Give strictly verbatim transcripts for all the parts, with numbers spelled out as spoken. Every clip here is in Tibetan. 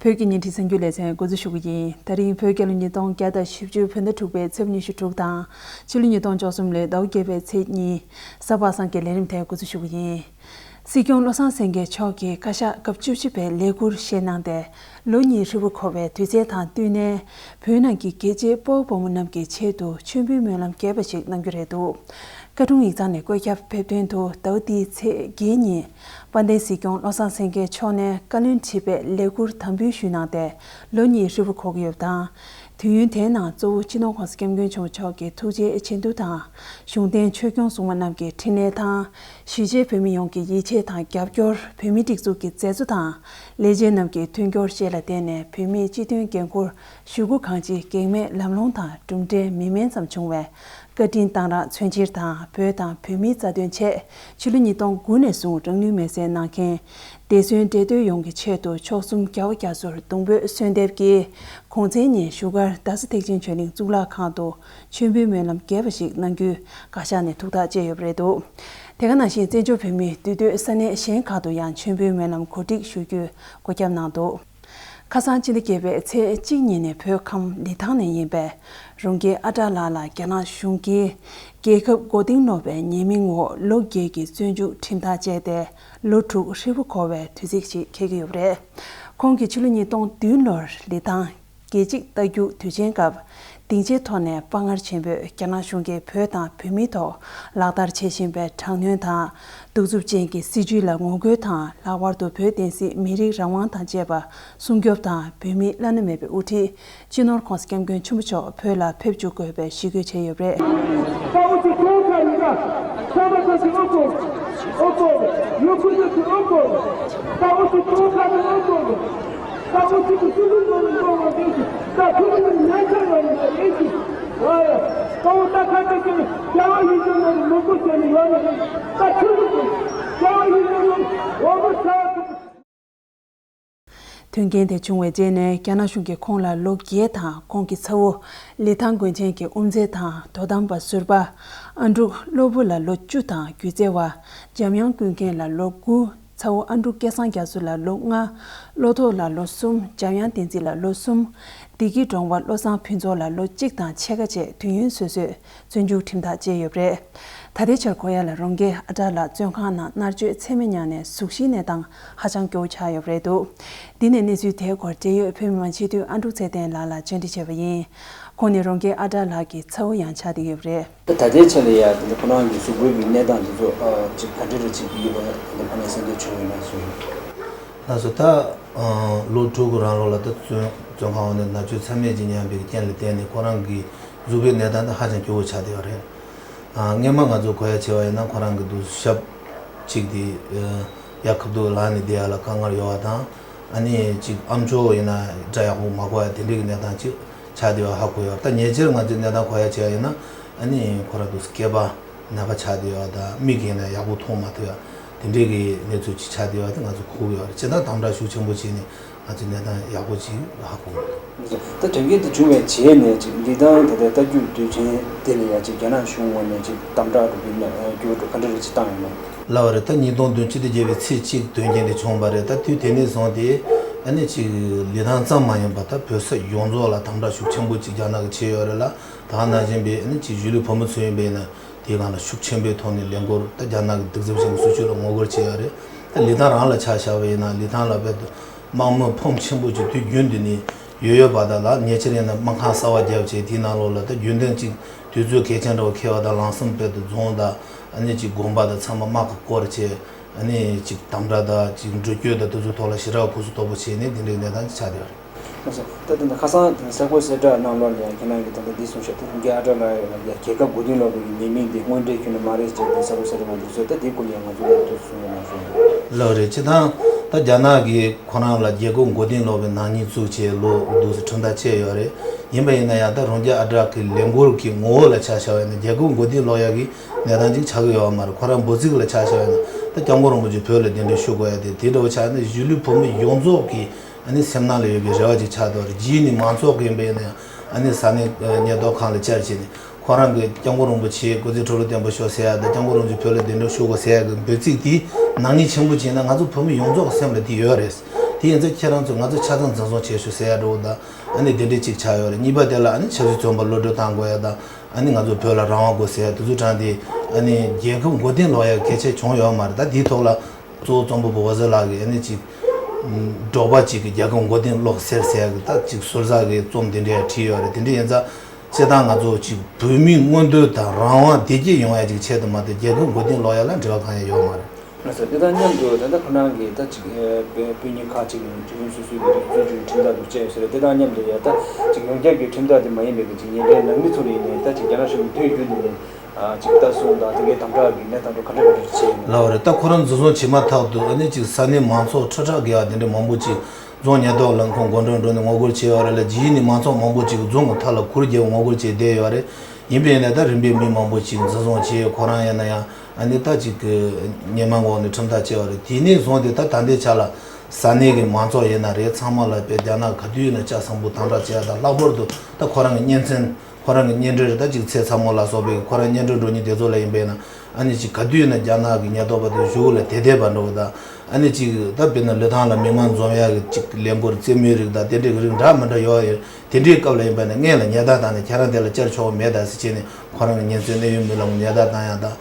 བོད་ཀྱི་བརྙན་འཕྲིན་གསར་འགྱུར་ལེ་ཚན་འགོ་འཛུགས་ཞུ་གི་ཡིན། ད་རིང་བོད་རྒྱལ་ལོ་ཉིས་སྟོང་བརྒྱ་དང་བཞི་བཅུ་བོད་ཟླ་དྲུག་པའི་ཚེས་ཉི་ཤུ་དྲུག་དང་། ཕྱི་ལོ་ཉིས་སྟོང་བཅུ་གསུམ་ལོའི་ཟླ་བ་བརྒྱད་པའི་ཚེས་གཉིས། གཟའ་པ་སངས་ཀྱི་ལས་རིམ་དེ་འགོ་འཛུགས་ཞུ་གི་ཡིན། སྲིད་སྐྱོང་བློ་བཟང་སེང་གེ་མཆོག་གིས་བཀའ་ཤག་སྐབས་བཅུ་བཞི་པའི་ལས་ཁུར་བཞེས་གནང་སྟེ། ལོ་གཉིས་ཧྲིལ་པོ་འཁོར་བའི་དུས་ཚོད་དང་བསྟུན་ནས། བོད་ནང་གི་རྒྱལ་གཅེས་དཔའ་བོ་དཔའ་མོ་རྣམས་ཀྱི་ཆེད་དུ་མཆོད་འབུལ་སྨོན་ལམ་རྒྱས་པ་ཞིག་གནང་རྒྱུ་རེད་འདུག་བཀའ་དྲུང་ཡིག་ཚང་ནས་བཀོད་ཁྱབ་ཕེབས་དོན་དུ། ཟླ་བ་འདིའི་ཚེས་བརྒྱད་ཉིན། དཔལ་ལྡན་སྲིད་སྐྱོང་བློ་བཟང་སེང་གེ་མཆོག་ནས་བཀའ་བློན་ཁྲི་པའི་ལས་ཁུར་དམ་འབུལ་ཞུས་གནང་སྟེ། ལོ་གཉིས་ཧྲིལ་པོ་འཁོར་གྱི་ཡོད་པ་དང་། དུས་ཡུན་དེའི་ནང་གཙོ་བོ་སྤྱི་ནོར་༸གོང་ས་༸སྐྱབས་མགོན་ཆེན་པོ་མཆོག་གི་ཐུགས་རྗེ་ཆེ་བསྟོད་དང་། གཞུང་བསྟེན་ཆོས་སྐྱོང་སྲུང་མ་རྣམས་ཀྱི་འཕྲིན་ལས་དང་། གཞིས་བྱེས་བོད་མི་ཡོངས་ཀྱི་ཡིད་ཆེས་དང་རྒྱབ་སྐྱོར། བོད་མིའི་སྒྲིག་འཛུགས་ཀྱི་མཛད་གཙོ་དང་། ལས་བྱེད་རྣམས་ཀྱི་མཐུན་འགྱུར་བཅས་ལ་བརྟེན་ནས། བོད་མིའི་སྤྱི་དོན་འགན་འཁུར་ཞུ་སྒོ་གང་ཅིའི་གེགས་མེད་ལམ་ལྷོང་དང་གྲུབ་འབྲས་མི་དམན་ཙམ་བྱུང་བའི་བཀའ་དྲིན་གཏང་རག་མཚོན་ཕྱིར་དང་། བོད་དང་བོད་མིའི་རྩ་དོན་ཆེད་ཕྱི་ལོ་ཉིས་སྟོང་དགུ་ནས་བཟུང་རང་ནུས་མེད་སེལ་གནང་མཁན། འདས་གསོན་བགྲེས་གྲས་ཡོངས་ཀྱི་ཆེད་དུ་མཆོག་གསུམ་རྒྱལ་བ་རྒྱ་མཚོར་གདུང་འབོད་གསོལ་འདེབས་ཀྱིས། གུང་མཚན་ཉིན་བཞུགས་སྒར་རྡ་ས་ཐེག་ཆེན་ཆོས་གླིང་གཙུག་ལག་ཁང་དུ་མཆོད་འབུལ་སྨོན་ལམ་རྒྱས་པ་ཞིག་གནང་རྒྱུའི་བཀའ་ཤག་ནས་ཐུགས་ཐག་བཅད་ཡོད་པ་རེད་འདུག་དེ་ག་ནང་བཞིན་བཙན་བྱོལ་བོད་མིའི་འདུས་སྡོད་ས་གནས་གཞན་ཁག་ཏུ་ཡང་མཆོད་འབུལ་སྨོན་ལམ་གོ་སྒྲིག་ཞུ་རྒྱུའི་བཀོད་ཁྱབ་གནང་འདུག་ཁ་སང་ཕྱི་ཟླ་བརྒྱད་པའི་ཚེས་གཅིག་ཉིན་ནས་བོད་ཁམས་ལི་ཐང་ནས་ཡིན་པའི་རོང་རྒྱས་ཨ་བྲ་ལགས་ལ་རྒྱ་ནག་གཞུང་གིས་རྒྱལ་ཁབ་མགོ་རྟིང་སློག་པའི་ཉེས་མིང་འོག་ལོ་བརྒྱད་ཀྱི་བཙོན་འཇུག་ཁྲིམས་ཐག་བཅད་དེ། ལོ་དྲུག་ཧྲིལ་པོ་འཁོར་བའི་དུས་ཚིགས་ཤིག་འཁེལ་གྱི་ཡོད་པ་རེད། ཁོང་གིས་ཕྱི་ལོ་ཉིས་སྟོང་བདུན་ལོར་ལི་ཐང་རྒྱལ་གཅེས་རྟ་རྒྱུག་དུས་ཆེན་སྐབས། སྡིངས་ཆའི་ཐོག་ནས་དཔའ་ངར་ཆེན་པོས་རྒྱ་ནག་གཞུང་གིས་བོད་དང་བོད་མིའི་ཐོག་ལག་བསྟར་བྱེད་བཞིན་པའི་དྲག་གནོན་དང་། གདུག་རྩུབ་ཅན་གྱི་སྲིད་བྱུས་ལ་ངོ་རྒོལ་དང་། ལྷག་པར་དུ་བོད་བསྟན་སྲིད་མི་རིགས་རང་དབང་དང་བཅས་པ་སྲུང་སྐྱོབ་དང་། བོད་མིའི་བླ་ན་མེད་པའི་དབུ་ཁྲིད་སྤྱི་ནོར་༸གོང་ས་༸སྐྱབས་མགོན་ཆེན་པོ་མཆོག་བོད་ལ་ཕེབས་བཅུག་དགོས་པའི་ཞུ་སྐུལ་བྱས་ཡོད་པ་རེད། དོན་རྐྱེན་དེ་བྱུང་བའི་རྗེས་ནས་རྒྱ་ནག་གཞུང་གིས་ཁོང་ལ་ལོ་བརྒྱད་དང་། ཁོང་གི་ཚ་བོ་ལི་ཐང་དགོན་ཆེན་གྱི་དབུ་མཛད་དང་དོ་དམ་པ་ཟུར་པ། ཨ་འབྲུག་བློ་བུ་ལ་ལོ་བཅུ་དང་སྒྱུ་རྩལ་བ་འཇམ་དབྱངས་ཀུན་མཁྱེན་ལ་ལོ་དགུ། ཚ་བོ་ཨ་འབྲུག་སྐལ་བཟང་རྒྱ་མཚོ་ལ་ལོ་ལྔ། བློ་ཐོག་ལ་ལོ་གསུམ། འཇམ་དབྱངས་བསྟན་འཛིན་ལ་ལོ་གསུམ། བདེ་སྐྱིད་སྒྲོལ་མ་བློ་བཟང་ཕུན་ཚོགས་ལ་ལོ་གཅིག་དང་ཕྱེད་ཀ་བཅས་དུས་ཡུན་སོ་སོས་བཙོན་འཇུག་ཁྲིམས་ཐག་བཅད་ཡོད་པ་རེད། ད་ལྟའི་ཆར་ཁོ་ཡ་ལ་རོང་རྒྱས་ཨ་བྲ་ལགས་བཙོན་ཁང་ནང་མནར་གཅོད་ཚད་མེད་མྱངས་ནས་གཟུགས་གཞིའི་གནས་སྟངས་ཧ་ཅང་སྐྱོ་བོ་ཆགས་ཡོད་པ་རེད་འདུག་འདི་ནས་གནས་ཚུལ་དེའི་སྐོར་འབྲེལ་ཡོད་བོད་མི་མང་སྤྱི་འཐུས་ཨ་འབྲུག་ཚེ་བརྟན་ལགས་ལ་བཅར་འདྲི་བྱས་པ་ཡིན། ཁོང་ནས་རོང་རྒྱས་ཨ་བྲ་ལགས་ཀྱི་ཚ་བོ་ཡང་ཆགས་བསྡད་ཡོད་པ་རེད། ད་ལྟའི་ཆ་ལ་ཡ་དེ་འདྲ་ཁོ་རང་གི་གཟུགས་པོའི་གི་གནས་སྟངས་འདི་ཚོ་ཨ་ཅིག་ག་འདྲ་རེ་ཅིག་ཡོད་པ་འདི་ཁོ་ནས་གསལ་འདེབས་བྱུང་ཡོད་ན་གསུངས་ཡོད། ལགས་སོ། ད་ཨ་ལོ་དྲུག་གི་རིང་ལོགས་ལ་ད་བཙོན་བཙོན་ཁང་འོག་ནས་མནར་གཅོད་ཚད་མེད་ཅིག་མྱངས་པའི་རྐྱེན་ལ་བརྟེན་ནས་ཁོ་རང་གི་གཟུགས་པོའི་གནས་སྟངས་ད་ཧ་ཅང་སྐྱོ་བོ་ཆགས་བསྡད་ཡོད་རེད། ཨ་སྔས་མ་ང་ཚོ་གོ་ཡ་བྱས་པ་ཡིན་ན་ཁོ་རང་གི་འདུག་ཞབས་གཅིག་དེ་ཨ་ཡ་ཁབ་ཏུ་ལངས་ནས་བསྡད་ཡ་ལ་དཀའ་ངལ་ཡོད་པ་དང་། ཨ་ནི་ཅིག་ཨ་མཆོག་ཡིན་ན་སྒྲ་ཡག་པོ་མ་གོ་ཡ་དེ་འདྲའི་གི་གནས་སྟངས་ཅིག་ཆགས་བསྡད་ཡོད་ཧ་གོ་ཡོད། ད་ཉེ་ཆར་ང་ཚོའི་གནས་སྟངས་གོ་ཡ་བྱས་པ་ཡིན་ན། ཨ་ནི་ཁོ་རང་འདུག་སྐེད་པ་ནད་པ་ཆགས་བསྡད་ཡོད་དང་། མིག་གིས་ན་ཡག་པོ་མཐོང་མ་ཐུབ་ཡ་དེ་འདྲའི་གི་གནས་ཚུལ་ཅིག་ཆགས་བསྡད་ཡོད་དེ་ང་ཚོ་གོ་གི་ཡོད་རེད། ཇི་ལྟར་དམ་དྲག་ཤུགས་ཆེན་པོ་བྱས་ནས་ང་ཚོའི་གནས་སྟངས་ཡག་པོ་ཅིག་ཧ་གོ་གི་ཡོད། ད་དོན་རྐྱེན་དེ་བྱུང་བའི་རྗེས་ནས་ཅིག་ལི་ཐང་དེ་ལྟར་རྟ་རྒྱུག་དུས་ཆེན་དེ་ལ་ཡ་ཅིག་རྒྱ་ནག་གཞུང་ངོས་ནས་ཅིག་དམ་དྲག་འགྲོ་གི་ན་རྒྱུ་འགྲོ་ག་འདྲ་རེ་ཅིག་བཏང་ཡོད་ན། ལབ་པ་རེད། ད་ཉིས་སྟོང་བདུན་ཕྱི་ཟླ་བརྒྱད་པའི་ཚེས་གཅིག་དོན་རྐྱེན་དེ་བྱུང་བ་རེད། ད་དུས་དེ་ནས་བཟུང་སྟེ་ཨ་ནི་ཅིག་ལི་ཐང་ཙམ་མ་ཡིན་པར་ད་བོད་ས་ཡོངས་རྫོགས་ལ་དམ་དྲག་ཤུགས་ཆེན་པོ་ཅིག་རྒྱ་ནག་གིས་བྱས་ཡོད་རེད་ལ། ད་ག་ནང་བཞིན་པའི་ཨ་ནི་ཅིག་གཞིས་ལུས་བོད་མི་ཚོ་ཡིན་པས་ན་དེའི་སྒང་ལ་ཤུགས་ཆེན་པོའི་ཐོག་ནས་ལས་འགུལ། ད་རྒྱ་ནག་གི་གདུག་རྩུབ་ཅན་གྱི་སྲིད་བྱུས་ལ་ངོ་རྒོལ་བྱས་ཡོད་རེད། ད་ལི་ཐང་རང་ལ་ཆ་བཞག་པ་ཡིན་ན་ལི་ཐང་ལ་དཔེ་དམག་མི་ཕོན་ཆེན་པོ་ཅིག་དུས་རྒྱུན་དུ་ནས་ཡོད་ཡོད་པ་དང་། ལ་ཉེ་ཆར་ཡིན་ན་དམག་ཁང་གསར་པ་བརྒྱབ་བྱས་དེའི་ནང་ལོགས་ལ་ད་རྒྱུན་ལྡན་ཅིག་དུས་ཚོད་གལ་ཆེན་འདྲ་བོ་འཁེལ་བ་དང་། ལམ་སེང་དཔེ་དུ་རྫོང་དང་ཨ་ནི་ཅིག་དགོན་པ་དང་ཚང་མ་དམག་གིས་བསྐོར་བྱས། ཨ་ནི་ཅིག་དམ་དྲག་དང་ཅིག་འགྲུལ་སྐྱོད་དང་དེ་ཚོའི་ཐོག་ལ་ཞེ་དྲག་གུ་སུ་དོག་པོ་བྱས་ནས་དེ་འདྲའི་གནས་སྟངས་ཅིག་ཆགས་བསྡད་ཡོད་རེད། ལགས་སོ། ད་དེ་འདྲ་ཁ་སང་དེ་གསལ་པོ་གསལ་བསྒྲགས་གནང་ལོག་ལ་ཡང་ཁྱེད་རང་གིས་ད་ལྟ་འདི་གསུངས་ཤག་དེ་རིང་གི་ཨ་བྲ་ལགས་ཡོད་ལ་ཡ་རྒྱལ་ཁབ་མགོ་རྟིང་སློག་པའི་ཉེས་མིང་འདི་དངོས་འབྲེལ་ཁྱོན་ནས་མ་རེད་ཅེས་དེ་གསལ་པོ་གསལ་བསྒྲགས་གནང་འདུག་ཟེར། ད་དེའི་སྐོར་ལ་ཡང་ང་ཚོ་ལ་ཐུགས་གསུང་གནང་ཤོག་ལགས་རེད། སྤྱིར་བཏང་ད་རྒྱ་ནག་གིས་ཁོ་རང་ལ་རྒྱལ་ཁབ་མགོ་རྟིང་སློག་པའི་ནག་ཉེས་བཙུགས་བྱས་ལོ་འདུག་སེ་ཁྲིམས་ཐག་བཅད་ཡོད་རེད། ཡིན་པ་ཡིན་ན་ཡང་ད་རོང་རྒྱ་ཨ་བྲ་གི་ལས་འགུལ་གྱི་ངོ་བོ་ལ་ཆ་བཞག་པ་ཡིན་ན་རྒྱལ་ཁབ་མགོ་རྟིང་སློག་ཡག་གི་གནས་སྟངས་ཅིག་ཆགས་ཀྱི་ཡོད་པ་མ་རེད། ཁོ་རང་འབོད་ཚིག་ལ་ཆ་བཞག་པ་ཡིན་ན་ད་སྐྱབས་མགོན་རིན་པོ་ཆེ་བོད་ལ་གདན་འདྲེན་ཞུ་དགོས་ཡ་དེ་དེ་འདྲ་བོ་ཆགས་ན་གཞིས་ལུས་བོད་མི་ཡོངས་རྫོགས་ཀྱི་ཨ་ནི་སེམས་ནང་ལ་ཡོད་པའི་རེ་བ་ཅིག་ཆགས་འདུག་རེད། རྗེས་ནས་མང་ཚོགས་ཀྱི་ཡིན་པ་ཡིན་ན་ཡང་ཨ་ནི་ས་གནས་ཉེན་རྟོག་ཁང་ལ་བཅར་བྱས་ནས། ཁོ་རང་གིས་སྐྱབས་མགོན་རིན་པོ་ཆེ་སྐུ་ཚེ་ཁྲི་ལོ་བརྟན་པོ་ཤོག་ཟེར་ཡ་དང་། སྐྱབས་མགོན་རིན་པོ་ཆེ་བོད་ལ་གདན་འདྲེན་ཞུ་དགོས་ཟེར་ཡ་གི་འབོད་ཚིག་དེ་ནག་ཉེས་ཆེན་པོ་བྱས་ན་ང་ཚོ་བོད་མི་ཡོངས་རྫོགས་ཀྱི་སེམས་ལ་དེ་ཡོད་རེད། དེ་ཡིན་ཙང་ཁྱེད་རང་ཚོ་ང་ཚོ་ཆ་ཚང་འཛིན་བཟུང་བྱེད་ཤོག་ཟེར་ཡ་འདྲ་བོ་དང་། ཨ་ནི་དེ་འདྲའི་ཅིག་ཆགས་ཡོད་རེད། གཉིས་པ་དེ་ལ་ཨ་ནི་ཆབ་སྲིད་བཙོན་པ་གློད་གྲོལ་བཏང་དགོས་ཡ་དང་། ཨ་ནི་ང་ཚོ་བོད་ལ་རང་དབང་དགོས་ཟེར་ཡ་དེ་ཚོ་དྲངས་ཏེ། ཨ་ནི་རྒྱལ་ཁབ་མགོ་རྟིང་སློག་ཡ་གལ་ཆེ་བྱུང་ཡོད་མ་རེད། ད་དེའི་ཐོག་ལ་གཙོ་བོ་རྩོམ་པ་པོ་འོད་ཟེར་ལགས་ཀྱིས་ཨ་ནི་ཅིག་འབྲོག་པ་ཅིག་གི་རྒྱལ་ཁབ་མགོ་རྟིང་སློག་ཟེར་ཟེར་ཡ་གི་ད་ཅིག་ཟུར་ཟ་གི་རྩོམ་དེ་འདྲ་བྲིས་ཡོད་རེད། དེ་འདྲ་ཡིན་ཙང་། སྤྱིར་བཏང་ང་ཚོ་ཅིག་བོད་མིའི་མངོན་འདོད་དང་རང་དབང་བདེ་སྐྱིད་ཡོང་ཡ་ཅིག་ཆེད་དུ་མ་གཏོགས་རྒྱལ་ཁབ་མགོ་རྟིང་སློག་ཡ་ལ་འབྲེལ་བ་གང་ཡང་ཡོད་མ་རེད། ལགས་སོ། དེ་དང་མཉམ་དུ་ད་ལྟ་ཁོ་རང་གིས་ད་ཅིག་ཨ་དཔོན་དཔོན་གཉེར་ཁག་ཅིག་ནས་བཙོན་འཇུག་སོ་སོའི་གི་བཙོན་འཇུག་ཁྲིམས་ཐག་དུ་བཅད་ཡོད་ཟེར། དེ་དང་མཉམ་དུ་ཡ་ད་ཅིག་ཡོངས་ཁྱབ་ཀྱི་ཁྲིམས་ཐག་དེ་མ་ཡིན་པའི་གི་ཅིག་ཉེས་འབྲེལ་ནང་མི་ཚོ་ལ་ཡིན་ནའི་ད་ཅིག་རྒྱ་ནག་གཞུང་གི་དུས་རྒྱུན་དུ་ནས་ཨ་ཅིག་ལྟ་སྲུང་དང་དེ་གའི་དམ་དྲག་གི་གནས་སྟངས་དུ་ག་འདྲ་ག་འདྲ་བྱས་ཡོད་ན། ལགས་རེད། ད་ཁོ་རང་འཛིན་བཟུང་བྱས་མ་ཐག་ཏུ་ཨ་ནི་ཅིག་ས་གནས་མང་ཚོགས་ཁྲི་ཕྲག་བརྒལ་བ་དེ་འདྲའི་མང་པོ་ཅིག་རྫོང་ཉེན་རྟོག་ལས་ཁུངས་སྒོ་འགྲམ་འགྲོ་ནས་ངོ་རྒོལ་བྱས་ཡོད་རེད་ལ། རྗེས་ནས་མང་ཚོགས་མང་པོ་ཅིག་རྫོང་གི་མཐའ་ལ་གུར་རྒྱབ་ངོ་རྒོལ་བྱས་བསྡད་ཡོད་རེད། ཡིན་པས་ན་ད་རིམ་པས་མི་མང་པོ་ཅིག་འཛིན་བཟུང་བྱས། ཁོ་རང་ཡིན་ན་ཡང་ཨ་ནི་ད་ཅིག་གི་ཉེས་མིང་འོག་ནས་ཁྲིམས་ཐག་བཅད་པ་རེད། དེ་ནས་བཟུང་སྟེ་ད་ད་ལྟའི་ཆ་ལ་ས་གནས་ཀྱི་མང་ཚོགས་ཡིན་ན་རེད། ཚང་མ་ལ་དཔེ་རྒྱ་ནག་ག་དུས་ཡིན་ན་ལྕགས་ཟམ་པོ་དམ་དྲག་བྱས་ཡ་དང་། ལྷག་པར་དུ་ད་ཁོ་རང་གི་གཉེན་ཚན། ཁོ་རང་གི་གཉེན་འབྲེལ་རེད། ད་ཅིག་ཚེ་ཚ་མོ་ལ་སོགས་པའི་ཁོ་རང་གཉེན་འབྲེལ་འགྲོ་མཁན་དེ་ཚོ་ལ་ཡིན་པས་ན། ཨ་ནི་ཅིག་ག་དུས་ཡིན་ན་རྒྱ་ནག་གི་ཉེན་རྟོག་པ་དེ་གཞུག་ལ་དེད་དེད་པ་འདྲ་བོ་དང་། ཨ་ནི་ཅིག་ད་དཔེར་ན་ལི་ཐང་ལ་མི་མང་འཛོམས་ཡག་གི་ཅིག་ལས་འགུལ་རྩེད་མོའི་རིགས་དང་དེ་འདྲའི་རིགས་འདྲ་མི་འདྲ་ཡོད་ཡོད། དེ་འདྲའི་སྐབས་ལ་ཡིན་པས་ན་སྔོན་ལ་ཉེས་རྡུང་བཏང་ནས་ཁྱེད་རང་དེ་ལ་བཅར་ཆོག་གི་མེད་ད་ཟེར་བྱས་ནས་ཁོ་རང་གི་གཉེན་ཚན་གནད་ཡོད་མི་ལ་ཉེས་རྡུང་བཏང་ཡག་དང་།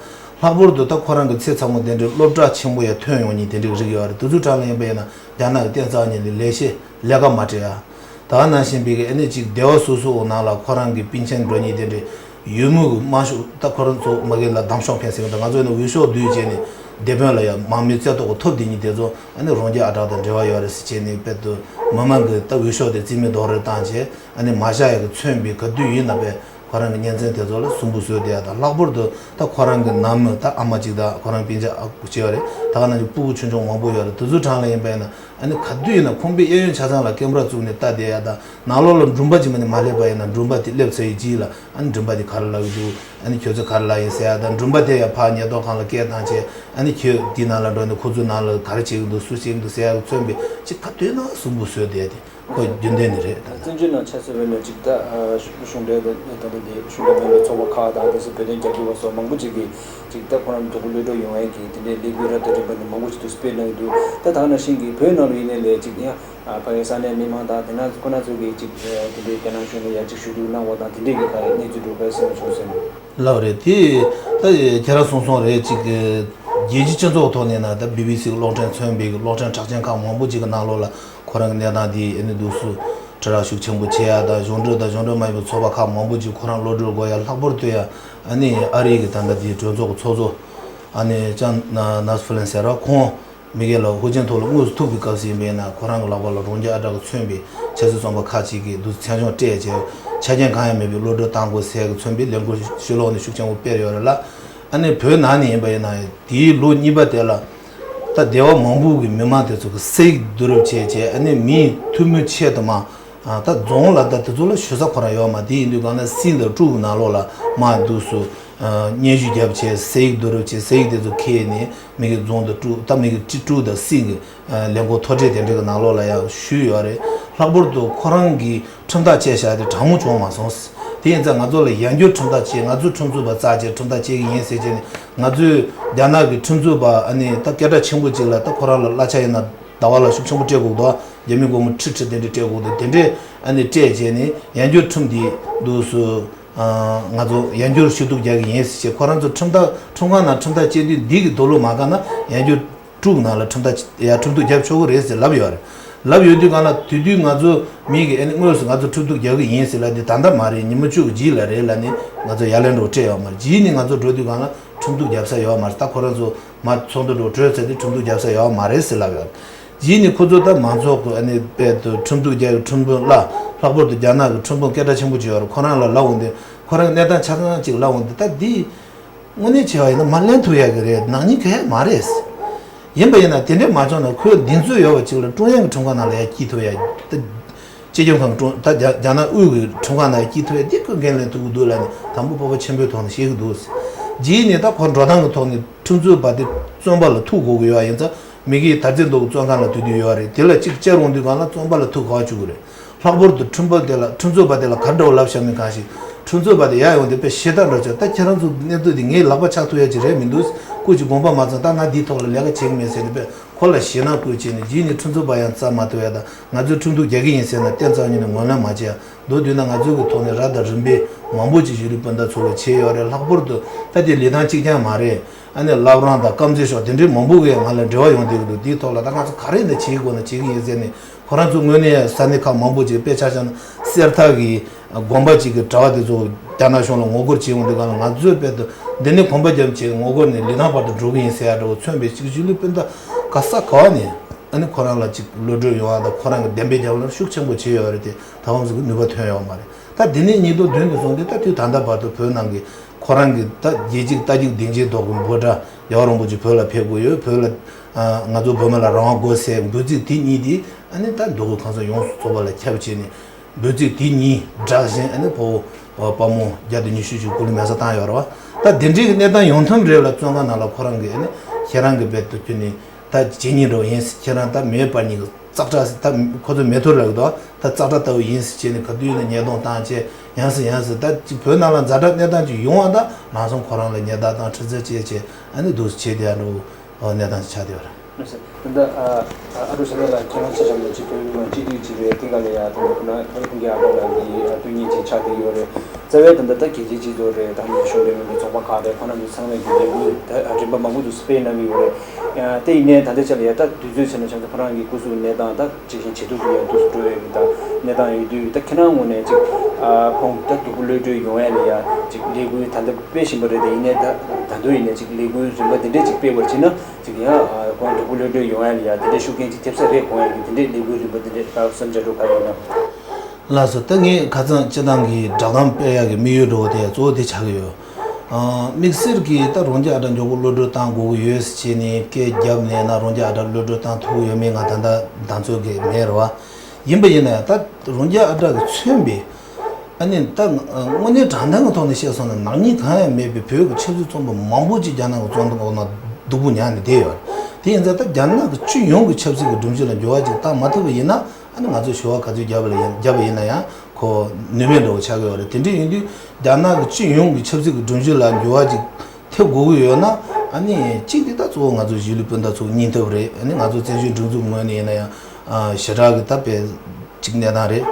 ལྷག་པར་དུ་ད་ཁོ་རང་གི་ཚེ་ཚ་མོ་དེ་འདྲའི་སློབ་གྲྭ་ཆེན་པོ་ཡར་ཐོན་ཡོང་མཁན་དེ་འདྲའི་རིགས་ཡོད་རེད། དེ་ཚོའི་གྲས་ལ་ཡིན་པས་ན་རྒྱ་ནག་གི་རྟེན་རྩ་བ་ཉིད་ནས་ལས་བྱེད་ལས་ཀ་མ་སྤྲད་ཡ། ད་ག་ནང་བཞིན་པའི་གི་ཨ་ནི་ཅིག་སྡེ་བ་སོ་སོའི་ནང་ལ་ཁོ་རང་གི་པིན་ཆེན་འགྲོ་མཁན་དེ་འདྲའི་ཡུལ་དངོས་ཀྱི་དམར་ཤོག་ད་ཁོ་རང་ཚོ་མ་གི་ལ་བདམས་ཤོག་འཕེན་ཟེར་གི་འདུག་ང་ཚོ་ནི་འོས་ཤོག་བསྡུས་བྱས་ནས་སྡེ་དཔོན་ལ་ཡང་དམག་མི་རྩེ་ཏོག་གི་ཐོབ་དེ་ཉིད་དེ་ཚོ་ཨ་ནི་རང་རྒྱལ་ཨ་གྲགས་དང་འབྲེལ་བ་ཡོད་རེད་ཟེར་བྱས་ནས་དཔེ་དུ་མི་མང་གི་ད་འོས་ཤོག་དེ་རྩིས་མེད་རྡོག་རོལ་བཏང་བྱས་ཨ་ནི་མ་བཞག་ཡག་གི་མཚོན་པའི་ག་དུས་ཡིན་ན་པས། ཁོ་རང་གི་གཉེན་ཚན་དེ་ཚོ་ལ་སུན་པོ་བཟོས་བསྡད་ཡ་དང་། ལྷག་པར་དུ་ད་ཁོ་རང་གི་ནང་མི་ད་ཨ་མ་གཅིག་དང་ཁོ་རང་སྤུན་ཀྱག་ཨ་ཁུ་གཅིག་ཡོད་རེད། ད་ག་ནང་བཞིན་སྤུ་གུ་ཆུང་ཆུང་མང་པོ་ཡོད་རེད། དེ་ཚོའི་གྲས་ལ་ཡིན་པས་ན་ཨ་ནི་ག་དུས་ཡིན་ན་ཁང་པའི་གཡས་གཡོན་ཆ་ཚང་ལ་ཀེམ་ར་བཙུགས་ནས་ལྟ་བསྡད་ཡ་དང་། ནང་ལོགས་ལ་མགྲོན་པོ་གཅིག་མ་ནས་མ་སླེབས་པ་ཡིན་ན་མགྲོན་པོ་དེ་སླེབས་ཚར་ཡི་རྗེས་ལ་ཨ་ནི་མགྲོན་པོ་དེ་ག་རེ་ལབ་ཀྱི་འདུག་ཨ་ནི་ཁྱོད་ཚོ་ག་རེ་ལབ་ཡིན་ཟེར་ཡ་དང་། མགྲོན་པོ་དེ་ཡང་ཕར་ཉེན་རྟོག་ཁང་ལ་སྐད་བཏང་བྱས་ཨ་ནི་ཁྱོད་དེའི་ནང་ལ་འགྲོ་ནས་ཁོ་ཚོའི་ནང་ལ་ག་རེ་བྱེད་ཀྱི་འདུག་སུ་བྱེད་ཀྱི་འདུག་ཟེར་ཡ་གི་མཚོན་པའི་ཅིག་ག་དུས་ན་སུན་པོ་བཟོས་བསྡད་དེ། ཁོ་རྒྱུན་ལྡན་ནི་རེད་ད། བཙན་བྱོལ་ནང་ཆབ་སྲིད་འོག་ནས་ཅིག་ད་ཨ་གཞུང་འབྲེལ་ད་ད་ལྟ་དེ་གཞུང་འབྲེལ་མིན་པའི་ཚོགས་པ་ཁག་དང་དེ་ཚོ་བོད་དོན་རྒྱབ་སྐྱོར་བ་སོགས་མང་པོ་ཅིག་གིས་ཅིག་ད་ཁོ་རང་ཚོ་གློད་གྲོལ་ཡོང་ཡས་ཀྱི་དེ་འདྲའི་ལས་འགུལ་རབ་དང་རིམ་པ་ནས་མང་པོ་ཅིག་ཏུ་སྤེལ་གནང་གི་འདུག་ད་ད་ག་ནང་བཞིན་གྱི་བོད་ནང་ལ་ཡིན་ནའི་ལས་ཅིག་ཡང་ཕ་གིའི་ས་གནས་མི་མང་དང་དེ་ན་ཁོ་ན་ཚོ་གིས་ཅིག་དེ་འདྲའི་རྒྱ་ནག་གཞུང་ལ་ཡ་ཅིག་ཞུ་གཏུག་གནང་བ་དང་དེ་འདྲའི་གི་ག་གནས་ཚུལ་འགྲོ་ག་གསལ་པོ་བྱུང་སོང་། ལགས་རེད། དེ་ད་ཁྱེད་རང་གསུངས་སོང་རེད། ཅིག་རྒྱལ་སྤྱིའི་སྤྱི་ཚོགས་ཐོག་ནས་ན་ད་བི་བི་སི་གི་གློག་འཕྲིན་མཚོན་པའི་གློག་འཕྲིན་གྲགས་ཅན་ཁག་མང་པོ་ཅིག་གི་ནང་ལོགས་ལ་ཁོ་རང་གི་གནས་སྟངས་དེ་ཨ་ནི་འདུག་སུ་དྲིལ་བསྒྲགས་ཤུགས་ཆེན་པོ་བྱེད་ཡ་དང་། གཞུང་འབྲེལ་དང་གཞུང་འབྲེལ་མ་ཡིན་པའི་ཚོགས་པ་ཁག་མང་པོ་ཅིག་ཁོ་རང་གློད་གྲོལ་དགོས་ཡ། ལྷག་པར་དུ་ཡ་ཨ་ནི་ཨ་རི་གི་ད་ལྟ་དེའི་གྲོས་ཚོགས་ཀྱི་ཚོགས་གཙོ་ཨ་ནི་ལྕམ་ན་ནཱན་སི་ཕེ་ལོན་ཟེར་བ་ཁོང་མི་སྒེར་ལ་ཧུའུ་ཅིན་ཐོག་ལ་དངོས་སུ་ཐུག་པའི་སྐབས་སུ་ཡིན་པས་ན་ཁོ་རང་གི་ལག་པ་ལ་རང་རྒྱལ་ཨ་གྲགས་ཀྱིས་མཚོན་པའི་ཆབ་སྲིད་བཙོན་པ་ཁག་ཅིག་གིས་འདུག་མཚན་བྱང་སྤྲད་བྱས་ཆ་རྐྱེན་གང་ཡང་མེད་པའི་གློད་གྲོལ་བཏང་དགོས་ཟེར་གྱི་མཚོན་པའི་ལས་འགུལ་ཕྱི་ལོགས་ནས་ཤུགས་ཆེན་པོ་སྤེལ་ཡོད་རེད་ལ། ཨ་ནི་བོད་ནང་ནས་ཡིན་པ་ཡིན་ན་དེའི་ལོ་གཉིས་པ་དེ་ལ་ད་སྡེ་བ་མང་པོ་གི་མི་མང་དེ་ཚོ་གི་སེ་ཡིག་བསྡུ་རུབ་བྱས་བྱས་ཨ་ནི་མིའི་འཐུས་མི་ཆེད་དུ་མ། ད་རྫོང་ལ་ད་དེ་ཚོ་ལ་ཞུ་ས་ཁོ་རང་ཡོད་མ། དེ་ཡིན་དུས་གང་ན་སྲིད་དང་དཀྲུག་གི་ནང་ལོགས་ལ་མ་འདུག་སུ་སྙན་ཞུ་བརྒྱབ་བྱས་སེ་ཡིག་བསྡུ་རུབ་བྱས་སེ་ཡིག་དེ་ཚོ་ཁྱེར་ནས་མི་གི་རྫོང་དང་དཀྲུག་ད་མི་གི་ཅི་དཀྲུག་དང་སྲིད་གི་ལས་འགུལ་མཐོ་གྲས་དེ་འདྲ་གི་ནང་ལོགས་ལ་ཡང་ཞུས་ཡོད་རེད། ལྷག་པར་དུ་ཁོ་རང་གིས་ཁྲིམས་ཐག་བཅད་བཞག་དེ་དྲང་མོ་བྱུང་མ་སོང་། དེ་ཡིན་ཙང་ང་ཚོ་ལ་ཡང་བསྐྱར་ཁྲིམས་ཐག་བཅད། ང་ཚོ་ཁྲིམས་རྩོད་པ་རྩ་ཆེ་ཁྲིམས་ཐག་བཅད་གི་ཡིན་ཟེར་བྱས་ནས་ང་ཚོས་རྒྱ་ནག་གི་ཁྲིམས་རྩོད་པ་ཨ་ནི་ད་སྐད་གྲགས་ཆེན་པོ་ཅིག་ལ་ད་ཁོ་རང་ལ་གླ་ཆ་ཡིན་ན་ཟླ་བ་ལ་ཤུགས་ཆེན་པོ་སྤྲད་དགོས་འདུག་རྒྱ་མི་སྒོར་མོ་ཁྲི་ཁྲི་དེ་འདྲ་སྤྲད་དགོས་འདུག་དེ་འདྲས་ཨ་ནི་སྤྲད་བྱས་ནས་ཡང་བསྐྱར་ཁྲིམས་འདི་འདུག་སུ་ང་ཚོ་ཡང་བསྐྱར་ཞུ་གཏུག་རྒྱག་གི་ཡིན་ཟེར་བྱས་ཁོ་རང་ཚོ་ཁྲིམས་ཐག་ཁྲིམས་ཁང་ནང་ཁྲིམས་ཐག་བཅད་དུས་འདི་གི་དོ་ལོ་མ་བཀག་ན་ཡང་བསྐྱར་དཀྲུག་ནང་ལ་ཁྲིམས་ཐག་ཡ་ཁྲིམས་གཏུག་རྒྱབ་ཆོག་གི་རེད་ཟེར་ལབ་ཡོད་རེད། ལབ་ཡོད་དུས་གང་ལ་དེ་དུས་ང་ཚོ་མི་གི་ཨ་ནི་དངོས་སུ་ང་ཚོ་ཁྲིམས་གཏུག་རྒྱག་གི་ཡིན་ཟེར་ལབ་དུས་ད་ལྟ་མ་རེད་ཉི་མ་བཅུ་གི་རྗེས་ལ་རེད་ལབ་ནས་ང་ཚོ་ཡ་ལན་འདྲ་བོ་སྤྲད་ཡོད་མ་རེད། རྗེས་ནས་ང་ཚོ་འགྲོ་དུས་གང་ལ་ཁྲིམས་གཏུག་རྒྱབ་ས་ཡོད་མ་རེད། ད་ཁོ་རང་ཚོ་མ་ཚོགས་འདུ་འདྲ་བོ་གྲོལ་ཚར་དུས་ཁྲིམས་གཏུག་རྒྱབ་ས་ཡོད་མ་རེད་ཟེར་ལབ་ཡོད་རེད། རྗེས་ནས་ཁོ་ཚོ་ད་མང་ཚོགས་ཀྱི་ཨ་ནི་དཔལ་དུ་ཁྲིམས་གཏུག་རྒྱག་གི་ཁྲིམས་དཔོན་ལ་ལྷག་པར་དུ་རྒྱ་ནག་གི་ཁྲིམས་དཔོན་སྐད་གྲགས་ཆེན་པོ་ཅིག་ཡོད་རེད། ཁོ་རང་ལ་ལབ་འོང་དུས་ཁོ་རང་གི་གནས་སྟངས་ཆ་ཚང་ཅིག་ལབ་འོང་དུས་ད་འདི་དངོས་གནས་བྱས་པ་ཡིན་ན་མ་ལེན་ཐུབ་ཡ་གི་རེད། ནག་ཉེས་གང་ཡང་མ་རེད། ཡིན་པ་ཡིན་ན་དེ་འདྲས་མ་བྱུང་ན་ཁོས་གདེང་ཚོད་ཡོད་པ་ཅིག་ལ་ཀྲུང་དབྱང་གི་ཁྲིམས་ཁང་ནང་ལ་ཡ་སྐྱེལ་ཐུབ་ཡ་ད། སྤྱི་ཁྱབ་ཁང་ཀྲུང་ད་རྒྱ་རྒྱ་ནག་དབུས་ཀྱི་ཁྲིམས་ཁང་ནང་ཡ་སྐྱེལ་ཐུབ་ཡ་འདི་ཁོས་འགན་ལེན་ཐུབ་ཀྱི་འདུག་ལབ་ནས་དང་པོ་སྤོབས་པ་ཆེན་པོའི་ཐོག་ནས་བཤད་ཀྱི་འདུག་རྗེས་ནས་ད་ཁོ་འགྲོ་སྟངས་ཀྱི་ཐོག་ནས་ཁྲིམས་རྩོད་པ་དེ་བཙོན་པ་ལ་ཐུག་དགོས་ཀྱི་ཡོད་ཡིན་ཙང་མི་གིས་དར་རྩེ་མདོ་གི་བཙོན་ཁང་ལ་སྡོད་དུས་ཡོད་རེད། དེ་ལ་གཅིག་བཅར་འོང་དུས་གང་ལ་བཙོན་པ་ལ་ཐུག་ག་བ་བཅུག་གི་རེད། ལྷག་པར་དུ་ཁྲིམས་དཔོན་དེ་ལ་ཁྲིམས་རྩོད་པ་དེ་ལ་ག་འདྲ་བ་ལབ་བཞག་མིན་གང་ཞིག་ཁྲིམས་རྩོད་པ་དེ་ཡར་ཡོང་དུས་དཔེ་ཞེ་དྲག་འགྲོ་ཆོག་ད་ཁྱེད་རང་ཚོ་གནས་ཚུལ་དེ་ངའི་ལག་པ་ཆགས་ཐུབ་ཡ་ཅིག་རེད་མི་འདུག་ཁོ་ཅིག་དགོངས་པ་མ་ཚོམ། ད་ང་འདིའི་ཐོག་ལ་ལས་ཀ་བྱེད་ཀྱི་མེད་ཟེར་ནས་པས་ཁོ་ལ་ཞེད་སྣང་བསྐུལ་བྱས་ནས། རྗེས་ནས་ཁྲིམས་རྩོད་པ་ཡང་བཙལ་མ་ཐུབ་ཡ་དང་། ང་ཚོས་ཁྲིམས་གཏུག་རྒྱག་གི་ཡིན་ཟེར་ན་བརྟན་གཙང་ཉིད་ནས་ངོས་ལེན་མ་བྱས་ཡ། མདོར་བསྡུས་ན་ང་ཚོའི་གི་ཐོག་ནས་ར་དང་རིམ་པས་མང་པོ་ཅིག་གཞིས་ལུས་སྤུན་ཟླ་ཚོ་ལ་བྱས་ཡོད་རེད། ལྷག་པར་དུ་ད་དེ་ལི་ཐང་གཅིག་རྐྱང་མ་རེད། ཨ་ནི་བླ་བྲང་དང་དཀར་མཛེས་ཕྱོགས་དེ་འདྲའི་མང་པོ་གིས་ང་ལ་འབྲེལ་བ་ཡོང་བསྡད་ཀྱི་འདུག། དེའི་ཐོག་ལ་ད་ང་ཚོ་ག་རེ་ཡིན་ན་བྱེད་དགོས་ན་བྱེད་ཀྱི་ཡིན་ཟེར་ནས། ཁོ་རང་ཚོ་དངོས་གནས་ས་གནས་ཁག་མང་པོ་ཅིག་དཔེ་ཆ་བཞག་ན་གསེར་ཐང་གི་དགོན་པ་ཅིག་གི་གྲྭ་བ་དེ་ཚོ་རྒྱ་ནག་གཞུང་ལ་ངོ་རྒོལ་བྱེད་ཡོང་དུས་སྒང་ལ། ང་ཚོས་རྦད་དེ་འདི་ནས་གོམ་པ་རྒྱབ་བྱས་ངོ་རྒོལ་ནས་ལི་ཐང་བར་དུ་འགྲོ་གི་ཡིན་ཟེར་ཡ་འདྲ་བོ་མཚོན་པའི་ཅིག་གཞིས་ལུས་སྤུན་ཟླ་ག་ས་ག་བ་ནས་ཨ་ནི་ཁོ་རང་ལ་ཅིག་གློད་གྲོལ་ཡོང་བ་དང་། ཁོ་རང་གི་བདེན་པའི་རྒྱབ་ལངས་ཤུགས་ཆེན་པོ་བྱས་ཡོད་རེད་དེ། ད་བར་ཙམ་གྱི་ནུས་པ་ཐོན་ཡོད་མ་རེད། ད་འདི་ནས་ཉིས་སྟོང་བདུན་ནས་བཟུང་སྟེ་ད་དུས་ད་ལྟ་བར་དུ་བོད་ནང་གི་ཁོ་རང་གི་ད་རྒྱལ་གཅེས་རྟ་རྒྱུག་སྡིངས་ཆའི་ཐོག་གི་འབོད་སྒྲ། རྒྱལ་བ་རིན་པོ་ཆེ་བོད་ལ་ཕེབས་དགོས་ཡོད། བོད་ལ་ཨ་ང་ཚོ་བོད་མི་ལ་རང་དབང་དགོས་ཟེར་འབོད་ཚིག་དེ་གཉིས་དེ་ཨ་ནི་ད་མདོ་དབུས་ཁམས་གསུམ་ཡོངས་སུ་རྫོགས་པ་ལ་ཁྱབ་བྱས་ནས། འབོད་ཚིག་དེ་གཉིས་བསྒྲགས་བཞིན་ཨ་ནི་ཕོ་བོ་དཔའ་མོ་བརྒྱ་དང་ཉི་ཤུ་ཞིག་སྐུ་ལུས་མེ་སྲེག་བཏང་ཡོད་རེད་བ། ད་དེ་འདྲའི་གི་གནས་སྟངས་ཡོང་ཐབས་རེད་ལ། བཙོན་ཁང་ནང་ལ་ཁོ་རང་གི་ཨ་ནི་ཁྱེད་རང་གི་རྦད་དེ་ཁྱོད་ནི་ད་བྱེད་ཉེས་འགྲོ་ཡིན། ཁྱེད་རང་ད་མེད་པ་ཉིད་ཀྱི་ཙག་སྒྲ། ད་ཁོ་ཚོས་མེ་ཐོར་ལབ་ཀྱི་འདུག། ད་ཙག་སྒྲ་ལྟ་བུ་ཡིན་ཟེར་བྱས་ནས་ག་དུས་ཡིན་ན་ཉེས་རྡུང་བཏང་བྱས། ཡང་སེ་ཡང་སེ་ད་ཅིག་བོད་ནང་ལ་ཛ་དྲག་གནས་སྟངས་ཅིག་ཡོང་བ་ད་ལམ་སང་ཁོ་རང་ལ་ཉེས་རྡུང་བཏང་། ཁྲི་རྩོད་བྱས་བྱས་ཨ་ནི་འདུག་སེ་བྱས་བསྡད་ཡ་འདྲ་བོ་གནས་སྟངས་ཅིག་ཆགས་བསྡད་ཡོད་རེད། ད་ལྟ་ཨ་ཨ་རུ་ཤ་ལ་ལ་ཁྱེད་རང་ཆ་བཞག་ན་ཅིག་བོད་མི་མང་སྤྱི་འཐུས་ཅིག་རེད། དེ་ག་ལ་ཡ་ད་ལྟ་ཁོ་ན་ཁོ་ཁོང་གི་ཨ་ཕ་ལ་གི་ཨ་སྟོན་ཉིན་ཅིག་ཆགས་བསྡད་ཡོད་རེད། རྩ་བའི་ད་ལྟ་ད་རྒྱལ་སྤྱིའི་སྤྱི་ཚོགས་རེད། ད་ནི་གཞུང་འབྲེལ་མིན་པའི་ཚོགས་པ་ཁག་རེད། ཁོ་རང་ཚོ་ཚང་མས་ཀྱི་ལས་འགུལ་ད་རིམ་པ་མང་པོ་འདུག་སེ་སྤེལ་གནང་གི་ཡོད་རེད། ཡང་དེ་ཡིན་ནའི་ད་ལྟའི་ཆ་ལ་ཡ་ད་དུས་ཚོད་བྱས་ན་བྱས་ན་ཁོ་རང་གི་སྐུ་གཟུགས་གནས་སྟངས་ད་ཇེ་ཞན་ཇེ་སྡུག་ཏུ་ཡང་འདུག་སེ་འགྲོ་ཡོད་ཀྱི་ད་གནས་སྟངས་ཡོད་དུས། ད་ཁྱེད་རང་ངོས་ནས་ཅིག་ཨ་ཁོང་ད་སྡུག་པོ་གློད་གྲོལ་ཡོང་ཡ་ལ་ཡ་ཅིག་ལས་འགུལ་ད་ལྟ་སྤེལ་བཞིན་པ་རེད། དེ་ཡིན་ནའི་ད་ད་དུང་ཡིན་ནའི་ཅིག་ལས་འགུལ་རིམ་པ་འདི་འདྲས་ཅིག་སྤེལ་བར་བྱས་ན་ཅིག་ཡང་ཨ་ཁོང་སྡུག་པོ་གློད་གྲོལ་ཡོང་ཡ་ལ་ཡ་དེ་འདྲས་ཤུགས་རྐྱེན་ཅིག་ཐེབས་ས་རེད་དགོངས་ཡ་གི་དེ་འདྲས་ལས་འགུལ་རིམ་པ་འདི་འདྲས་ད་བསམ་འཆར་འགྲོ་ག་ཡོད་ན། ལགས་སོ། ད་ངས་ཁ་སང་སྤྱིར་བཏང་གི་བསྒྲགས་གཏམ་སྤེལ་ཡག་གི་དམིགས་ཡུལ་འདྲ་བོ་དེ་གཙོ་བོ་དེ་ཆགས་ཀྱི་ཡོད། ཨ་དམིགས་བསལ་གྱིས་ད་རོང་རྒྱ་ཨ་གྲགས་མགྱོགས་པོ་གློད་གྲོལ་བཏང་དགོས་ཀྱི་ཡོད་ཟེར་བྱས་ནས་སྐད་བརྒྱབ་ནས་ན། རོང་རྒྱ་ཨ་གྲགས་གློད་གྲོལ་བཏང་ཐུབ་ཀྱི་ཡོད་མེད་ང་ད་ལྟ་གདེང་ཚོད་ཀྱི་མེད་རེད་བ། ཡིན་པ་ཡིན་ན་ཡང་ད་རོང་རྒྱ་ཨ་གྲགས་ཀྱིས་མཚོན་པའི་ཨ་ནི་ད་དངོས་གནས་དྲང་བདེན་གྱི་ཐོག་ནས་བཤད་སོང་ན་ནག་ཉེས་གང་ཡང་མེད་པའི་བོད་ཀྱི་ཆབ་སྲིད་བཙོན་པ་མང་པོ་ཅིག་རྒྱ་ནག་གི་བཙོན་ཁང་འོག་ན་སྡུག་པོ་མྱངས་ནས་བསྡད་ཡོད་རེད། དེ་ཡིན་ཙང་ད་རྒྱ་ནག་གི་སྤྱི་ཡོངས་ཀྱི་ཆབ་སྲིད་ཀྱི་སྒྲོམ་གཞི་ལ་འགྱུར་བ་ཅིག་བཏང་མ་ཐུབ་པ་ཡིན་ན། ཨ་ནི་ང་ཚོས་ཞུ་བ་ག་ཚོད་བརྒྱབ་པ་ལ་ཡང་བརྒྱབ་པ་ཡིན་ན་ཡང་ཁོ་ནུས་མེད་འདྲ་བོ་ཆགས་ཀྱི་ཡོད་རེད། དེ་འདྲ་ཡིན་དུས་རྒྱ་ནག་གི་སྤྱི་ཡོངས་ཀྱི་ཆབ་སྲིད་ཀྱི་སྒྲོམ་གཞི་ལ་འགྱུར་བ་ཅིག་ཐེབས་དགོས་ཀྱི་ཡོད་ན། ཨ་ནི་གཅིག་དེ་ད་གཙོ་བོ་ང་ཚོ་གཞིས་ལུས་སྤུན་ཟླ་ཚོ་གི་སྙིང་སྟོབས་རེད། ཨ་ནི་ང་ཚོ་བཙན་བྱོལ་སྒྲིག་འཛུགས་ངོས་ནས་ཡིན་ན་ཡང་ཨ་ཞེ་དྲག་གི་ད་དཔེ་གཅིག་གནས་སྟངས་རེད།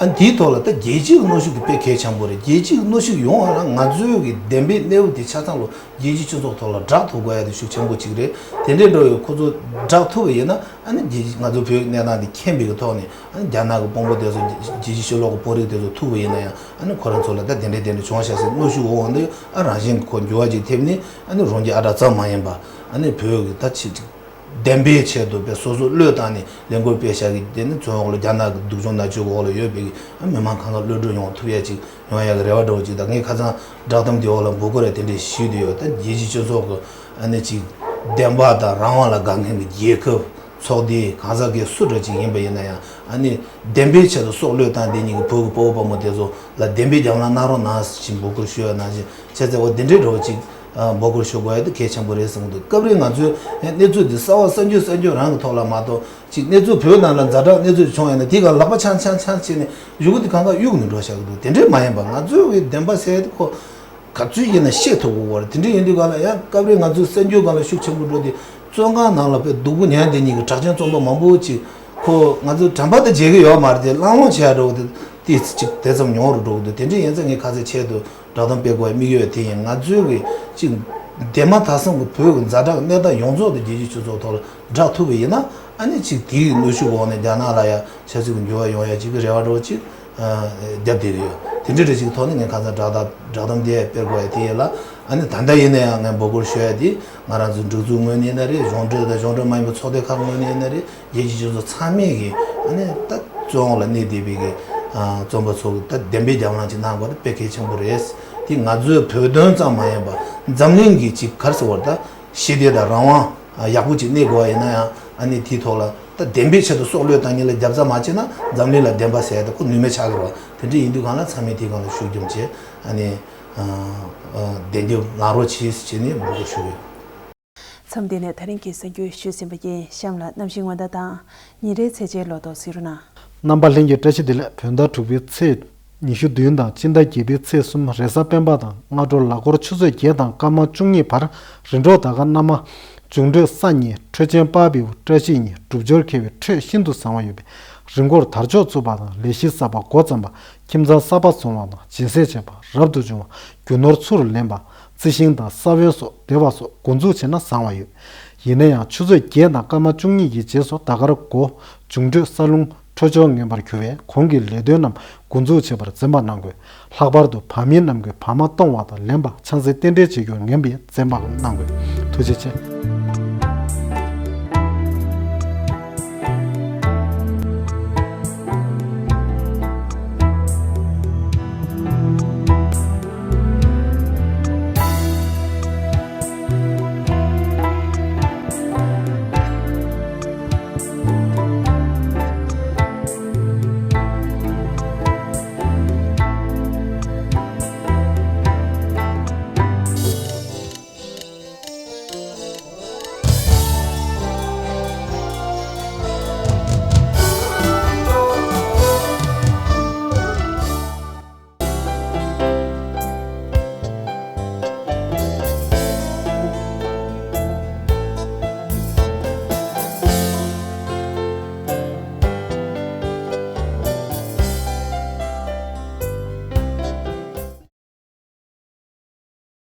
ཨ་ནི་དེའི་ཐོག་ལ་ད་རྒྱལ་སྤྱིའི་གནོན་ཤུགས་དེ་དཔེ་གལ་ཆེན་པོ་རེད། རྒྱལ་སྤྱིའི་གནོན་ཤུགས་ཡོང་བ་ལ་ང་ཚོའི་གི་བདེན་པའི་གནས་བབ་དེ་ཆ་ཚང་ལོ་རྒྱལ་སྤྱིའི་སྤྱི་ཚོགས་ཐོག་ལ་བསྒྲགས་ཐུབ་དགོས་ཡ་དེ་ཤུགས་ཆེན་པོ་གཅིག་རེད། དེ་འདྲའི་འགྲོ་བའི་ཁོ་ཚོ་བསྒྲགས་ཐུབ་པ་ཡིན་ན། ཨ་ནི་རྒྱལ་ང་ཚོ་བོད་ཀྱི་གནས་སྟངས་དེ་མཁྱེན་པའི་གི་ཐོག་ནས། ཨ་ནི་རྒྱ་ནག་གི་དཔོན་པོ་དེ་ཚོ་རྒྱལ་སྤྱིའི་ཕྱི་ལོགས་ཀྱི་དཔོན་རིགས་དེ་ཚོ་ཐུག་པ་ཡིན་ན་ཡང་། ཨ་ནི་ཁོ་རང་ཚོ་ལ་ད་དེ་འདྲ་དེ་འདྲ་བྱུང་ཤག་ཟེར་གནོན་ཤུགས་འོང་འོང་དུས། ཨ་རང་བཞིན་གྱི་ཁོ་འགྱུར་བ་ཅིག་ཐེབས་ནས། ཨ་ནི་རོང་རྒྱ་ཨ་གྲགས་ཙམ་མ་ཡིན་པ། ཨ་ནི་བོད་ཀྱི་ད་ཆེས་ཅིག་བདེན་པའི་ཆེད་དུ་དཔེ་སོ་སོ་བློས་བཏང་ནས་ལས་འགུལ་སྤེལ་བཞག་གི་དེ་ནི་བཙོན་འོག་ལ་རྒྱ་ནག་གི་སྡུག་སྦྱོང་མནར་གཅོད་འོག་ལ་ཡོད་པའི་གི་ཨ་མི་མང་གང་ག་གློད་གྲོལ་ཡོང་ཐུབ་ཡ་ཅིག་ཡོང་ཡ་གི་རེ་བ་འདྲ་བོ་ཅིག་དང་། ངས་ཁ་སང་བསྒྲགས་གཏམ་དེའི་འོག་ལ་འབོད་སྐུལ་རེ་དེ་འདྲས་ཞུས་བསྡད་ཡོད། ད་རྒྱལ་སྤྱིའི་སྤྱི་ཚོགས་ཀྱི་ཨ་ནི་ཅིག་བདེན་པ་དང་རང་དབང་ལ་དགའ་མཁན་གྱི་རྒྱལ་ཁབ། ཚོགས་སྡེ་གང་ཟག་སྒེར་སུ་འདྲ་ཅིག་ཡིན་པ་ཡིན་ན་ཡང་། ཨ་ནི་བདེན་པའི་ཆེད་དུ་སྲོག་བློས་བཏང་དེ་ཉིད་ཀྱི་བོད་ཀྱི་དཔའ་བོ་དཔའ་མོ་དེ་ཚོ་ལ་བདེན་པའི་རྒྱབ་ལངས་གནང་རོགས་གནང་ཞེས་འབོད་སྐུལ་ཞུ་ཡ་ནང་བཞིན་བྱས་ཙང་། འོ་དེ་འདྲའི་འདྲ་བོ་ཅིག་ཨ་འབོད་སྐུལ་ཞུ་དགོས་ཡ་དེ་གལ་ཆེན་པོ་རེད་བསམ་གྱི་འདུག། སྐབས་རེ་ང་ཚོའི་གནས་ཚུལ་འདི་གསར་བ་གསར་འགྱུར་གསར་འགྱུར་རང་གི་ཐོག་ལ་མ་གཏོགས། ཅིག་གནས་ཚུལ་བོད་ནང་ལ་ཛ་དྲག་གནས་ཚུལ་བྱུང་ཡོད་ན་དེ་ག་ལག་པ་འཆང་འཆང་འཆང་བྱས་ནས་གཞུག་གུ་དེ་གང་ག་གཡུག་ནས་འགྲོ་བཞག་གི་འདུག། དེ་འདྲའི་མ་ཡིན་པ། ང་ཚོའི་གི་བདེན་པ་ཟེར་ཡ་དེ་ཁོ། ག་ཚོད་ཡིན་ན་བཤད་ཐུབ་དགོས་པ་རེད། དེ་འདྲ་ཡིན་དུས་གང་ལ་ཡང་སྐབས་རེ་ང་ཚོའི་གསར་འགྱུར་སྒང་ལ་ཤུགས་ཆེན་པོ་འགྲོ་དུས། བཙོན་ཁང་ནང་ལ་དཔེ་སྡུག་པོ་མྱངས་དེ་ཉིད་ཀྱི་གྲགས་ཅན་བཙོན་པ་མང་པོ་ཅིག་ཁོ་ང་ཚོའི་དྲན་པ་དེ་བརྗེད་ཀྱི་ཡོད་མ་རེད་དེ། གླེང་སློང་བྱེད་ཡ་འགྲོ་དུས་དེ་ཅིག་དེ་ཙམ་ཉུང་རུ་འགྲོ་གི་འདུག། དེ་འདྲ་ཡིན་ཙང་ངས་ཁ་ཚ་ཆེད་དུ་བསྒྲགས་གཏམ་སྤེལ་དགོས་པའི་དམིགས་ཡུལ་དེ་ཡིན། ང་ཚོའི་གི་ཅིག་འདས་མ་ད་སང་གི་བོད་ཀྱི་ཛ་དྲག་གནས་སྟངས་ཡོངས་རྫོགས་དེ་རྒྱལ་སྤྱིའི་སྤྱི་ཚོགས་ཐོག་ལ་བསྒྲགས་ཐུབ་པ་ཡིན་ན། ཨ་ནི་ཅིག་དེའི་གནོན་ཤུགས་འོག་ནས་རྒྱ་ནག་ལ་ཡ་ཆབ་སྲིད་ཀྱི་འགྱུར་བ་ཡོང་ཡ་ཅིག་གི་རེ་བ་འདྲ་བོ་ཅིག་ཨ་བརྒྱབ་བསྡད་ཀྱི་ཡོད། དེ་འདྲ་རེ་ཅིག་གི་ཐོག་ནས་ངས་ཁ་སང་བསྒྲགས་གཏམ་བསྒྲགས་གཏམ་དེ་སྤེལ་དགོས་ཡ་དེ་ཡིན་ལ། ཨ་ནི་ད་ལྟ་ཡིན་ན་ཡང་ངས་འབོད་སྐུལ་ཞུ་ཡ་དེ། ང་རང་ཚོའི་སྒྲིག་འཛུགས་ངོས་ནས་ཡིན་ན་རེད། གཞུང་འབྲེལ་དང་གཞུང་འབྲེལ་མ་ཡིན་པའི་ཚོགས་སྡེ་ཁག་ངོས་ནས་ཡིན་ན་རེད། རྒྱལ་སྤྱིའི་སྤྱི་ཚོགས་ཚང་མས་གི་ཨ་ནི་ད་བཙོན་འོག་ལ་གནས་བསྡད་པའི་གི་ཨ་བཙོན་པ་ཚོ་གི་ད་བདེན་པའི་རྒྱབ་ལངས་ཅིག་གནང་དགོས། ད་དཔེ་གལ་ཆེན་པོ་རེད། དེ་ང་ཚོའི་བོད་དོན་ཙམ་མ་ཡིན་པ་འཛམ་གླིང་གི་ཅིག་ག་རེ་ཟེར་བ་ད། ཞི་བདེ་དང་རང་དབང་ཡག་པོ་ཅིག་གནས་དགོས་པ་ཡིན་ན་ཡང་། ཨ་ནི་དེའི་ཐོག་ལ་ད་བདེན་པའི་ཆེད་དུ་སྲོག་བློས་བཏང་མཁན་ལ་རྒྱབ་རྩ་མ་བྱས་ན་འཛམ་གླིང་ལ་བདེན་པ་ཟེར་ཡ་དེ་ཁོ་ནུས་མེད་ཆགས་ཀྱི་རེད་བ། དེ་འདྲ་ཡིན་དུས་གང་ལ་ཚང་མས་དེའི་སྒང་ལ་ཤུགས་རྒྱབ་བྱས། ཨ་ནི་ཨ་ཨ་བདེན་རྒྱབ་ལངས་རོགས་བྱེད་ཟེར་བྱས་ནས་འབོད་སྐུལ་ཞུ་གི་ཡོད། མཚམས་འདི་ནས་ད་རིང་གི་གསར་འགྱུར་ཞུས་ཟིན་པ་ཡིན། གཤམ་ལ་གནམ་གཤིས་སྔོན་བརྡ་དང་ཉིན་རེའི་ཚེས་བཅད་ལོ་ཏོག་གཟིགས་རོགས་གནང་། རྣམ་པ་ལྷན་རྒྱས་བཀྲ་ཤིས་བདེ་ལེགས། བོད་ཟླ་དྲུག་པའི་ཚེས་ ཉི་ཤུ་བདུན་དང་སྤྱི་ཟླ་བརྒྱད་པའི་ཚེས་གསུམ་རེས་གཟའ་སྤེན་པ་དང་སྔ་དྲོ་ལ་འཁོར་ཆུ་ཚོད་བརྒྱད་དང་སྐར་མ་བཅུ་གཉིས་བར་རིམ་གྲོ་དར་དཀར་གནམ་མ། འབྱུང་འཕྲོད་ས་གཉིས་འཕྲོད་ཆེན་དཔལ་བེའུ་བཀྲ་ཤིས་གཉིས་སྒྲུབ་སྦྱོར་མཁས་པའི་འཕྲོད་ཤིན་ཏུ་བཟང་བ་ཡོད་པས། རི་མགོར་དར་ལྕོག་བཙུགས་པ་དང་ལས་གཞི་གསར་པ་འགོ་བརྩམས་པ། ཁྱིམ་ཚང་གསར་པ་བཟུང་བ་དང་སྦྱིན་སྲེག་བྱས་པ་རབ་ཏུ་བྱུང་བ། རྒྱུ་ནོར་ཚུར་ལེན་པ། རྩི་ཤིང་དང་ས་བོན་སོགས་འདེབས་པ་སོགས་འགོ་འཛུགས་བྱས་ན་བཟང་བ་ཡོད། ཡིན་ན་ཡང་ཆུ་ཚོད་བརྒྱད་དང་སྐར་མ་བཅུ་གཉིས་ཀྱི་རྗེས་སུ་ཟླ་སྐར་མགོ་འབྱུང་འཕྲོད་ས་རླུང་འཕྲོད་སྦྱོར་ངན་པར་གྱུར་བས་གོང་གི་ལས་དོན་རྣམས་འགོ་འཛུགས་བྱེད་པར་འཛེམ་པ་གནང་དགོས། ལྷག་པར་དུ་བར་མི་རྣམས་ཀྱིས་བར་མ་གཏོང་བ་དང་ལེན་པ་ཆང་ས་རྟེན་འབྲེལ་བྱེད་རྒྱུར་ངན་པས་འཛེམ་པ་གནང་དགོས། ཐུགས་རྗེ་ཆེ།